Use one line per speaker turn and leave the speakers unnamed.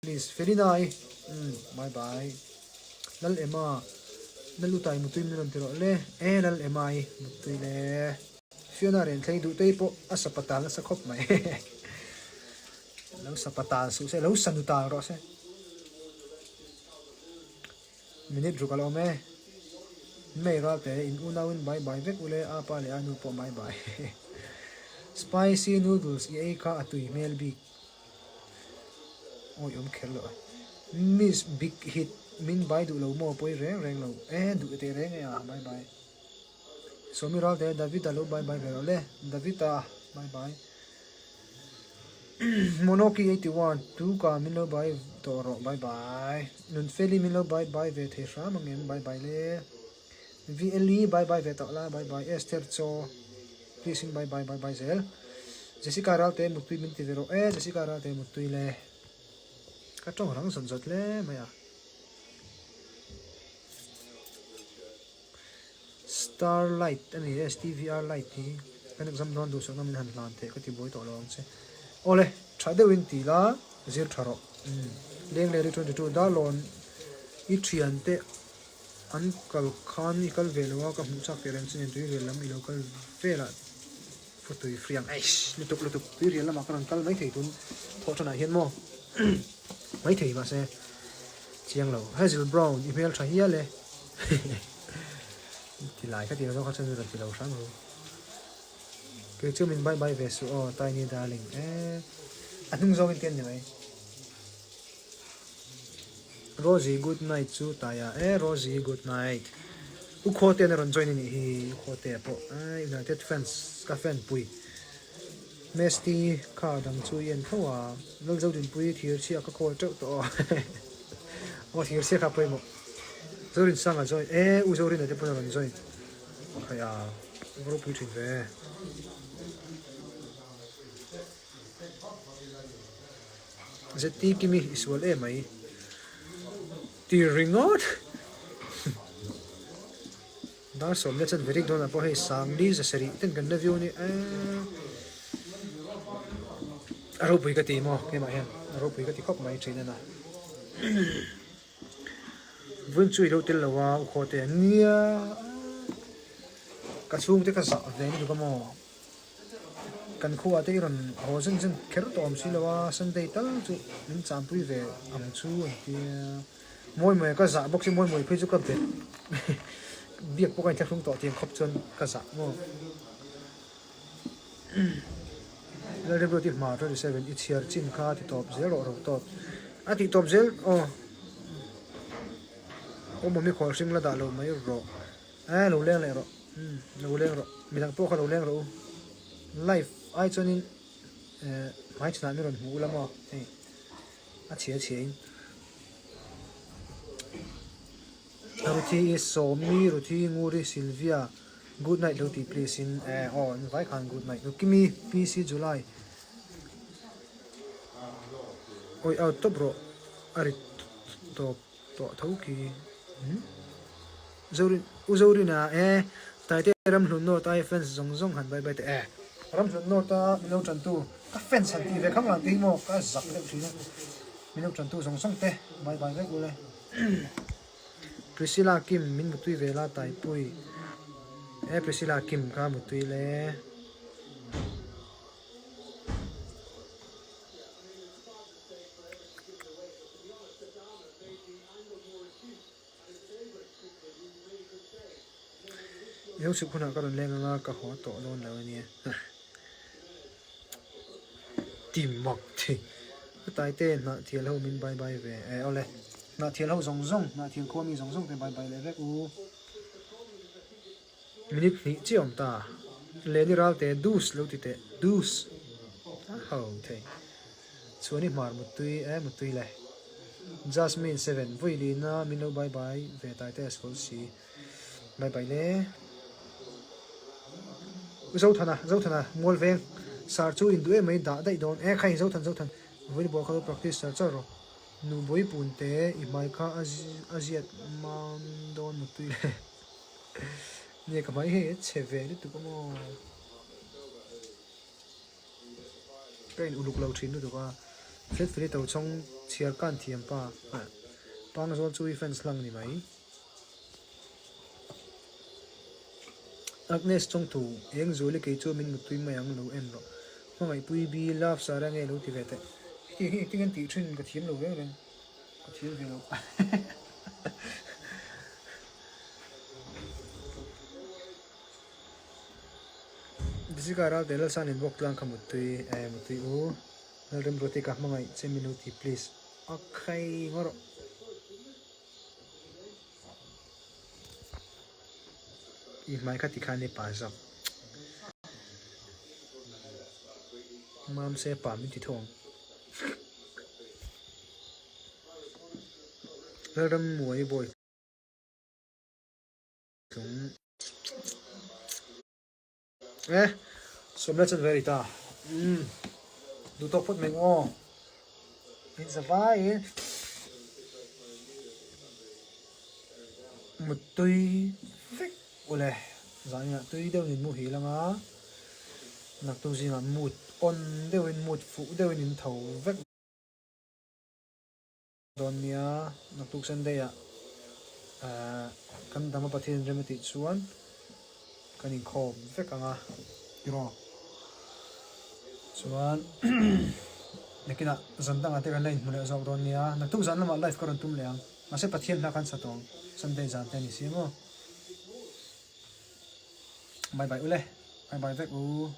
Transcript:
Please Felina i umm bye bye Lal Emma Lal Utai mutui min rawn ti rawh le e Lal Emma i mutui le Fiona ren thlei duh tei pawh a sapa tal nasa khawp mai lo sapa tal suh se lo sanu tal rawh se Minute ruk a lo awm e May ral te in unau in bye bye vek ule a pa leh a nu pawh bye bye Spicy noodles i ei kha a tui hmel bik. Awi awm kher loh a. Miss big hit min bai duh lo maw pawi reng reng lo e duh teh reng e a bye bye. Sawmi ral te David a lo bye bye ve rawh le David a bye bye. Monoki 81 tu ka min lo bai tawh rawh bye bye. Nunfeli min lo bye bye ve thei hram ang em bye bye le. VLE bye bye ve tawh la bye bye Esther chaw please in bye bye bye bye zel Jessica Ralte muttui min ti ve rawh e Jessica Ralte muttui le ka tawng rang zawt zawt hle mai a Starlight a ni e STVR light hi kan exam dawn duhsakna min han hlan teh ka ti buai tawh lo ang che awle tha deuhin ti la zir tha rawh umm Lengleri 22 Darlawn i thiante An kal khan i kal ve lo a, ka hmuh chak teh reng chu nen tuirial lam i lo kal vel ah fu tui free ang eish lutuk lutuk tuirial lamah ka rawn kal maithei tun thawh thanah hian maw maithei mahse chiang lo Hazel Brown i hmel tha hial e ti lai kha ti lo kha chuan rawn ti lo hram ru kei chu min bye bye ve suh aw tiny darling e a hnung zawngin te an ni mai. Rosie good night chu taia e Rosie good night U Khawte an a rawn join a nih hi U Khawte pawh e United fans ka fan pui Mesty kha dang chu i en tho a Lalzodinpui thirchhia ka call teuh tawh aw aw thirchhia kha pawimawh Zorinsanga join e U Zorina te pawn a rawn join khaia va ropui thin ve. Zeti Kimi i sual em mai ti ringawt dar sawm leh chuan verik dawnah pawh hei sangli zasarih ten kan la view a ni eee a ropui ka ti maw keimah hian a ropui ka ti khawp mai thin a na vun chu i lo tel lo a u khaw te nia ka chhungte ka zah ve lutuk a maw. Kan khuaah te i rawn haw zen zen kher tawh awm si lo a, Sunday tal chu min chanpui ve ang chu an ti a. Mawimawi ka zah bawk si, Mawimawi phei chu ka bet biak pawh ka inthlahrung tawh tiang khawp chuan ka zah maw. Lalremruati hma 27 i chhiar chin kha ti tawp zel rawh ro tawp a tih tawp zel aw. Awmawmi khawl hring la dah lo mai rawh. Eh lo leng leh rawh umm lo leng rawh midang pawh kha lo leng rawh u live ai chuanin eh hmai chhanah min rawn hmu ula maw hei a chhia chhia in Ruthi i Sawmi Ruthi Nguri Sylvia good night lo ti please in eh aw in vai khan good night Rukimi PC July awi out tawp rawh a ri tawp. Tawh tho khi umm Zorin U Zorina e Taite Ramhlun North a i fans zawng zawng han bye bye teh e. Ramhlun North a min lo tantu ka fans han tih ve khang lang te hi maw ka zak deuh thin a min lo tantu zawng zawng te bye bye vek ule. Priscilla Kim min mutui ve la Taipui e Priscilla Kim kha mutui le. Ilo chhuk hunah ka rawn leng anga ka haw tawh dawn lo ania ti mak thei Taite hnah thial ho min bye bye ve e awle hnah thial ho zawng zawng hnah thial khua mi zawng zawng te bye bye leh vek u minute hnih chiah awm ta Leni Ralte dus lo ti teh dus a ho thei. Chuan i hmar muttui e muttui le. Jasmine 7 Vui lina min lo bye bye ve tai te a si. Bye bye le. U Zothana Zothana mual veng sar chu in duh em mai dah daih dawn e khai Zothan Zothan vui ball kha lo practice char char rawh. Nu bui pun te i hmai kha a ziat mam dawn muttui le. Nia ka hmai hei a chhe ve lutuk a maw. Ka in uluk lo thin lutuk a. Flat Feli Tochhawng chhiar kan thiam pa Pangzawl chu i fans hlang ni mai. Agnes Chawngthu, Eng Zuali kei chu min mutpui mai ang lo en rawh. Hmangaihpui bi love Sarah nge lo ti ve teh. Hetiang hi engtin an tih thin ka thiam lo reng reng. Ka thiam ve lo. Jessica Ralte Lalsan in bawk tlang kha muttui eh muttui u Lalremruati ka hmangaih che min lo ti please. Okay ngaw rawh. I hmai kha tikhan i pa zawk. Mam se pa min ti thawng. Lalram muai bawi tlung. Eh, sawmna chan ve ri ta. Umm, duh tawk phawt mai ang aw. In za vaiin muttui vek ule. Zaninah tui deuhin in muhil anga naktuk zingah mut on deuhin mut fuh deuhin in tho vek. Dawn nia, naktuk Sunday ah kan dam a Pathian rem a tih chuan kan inkhawm vek ang a tiraw. Chuan nakinah zan dangah te kan la inhmu leh zawk dawn nia, naktuk zan lamah live ka rawn tum leh ang. Mahse Pathian hla khan sa tawh ang, Sunday zan te a ni si maw. Bye bye ule, bye bye vek u.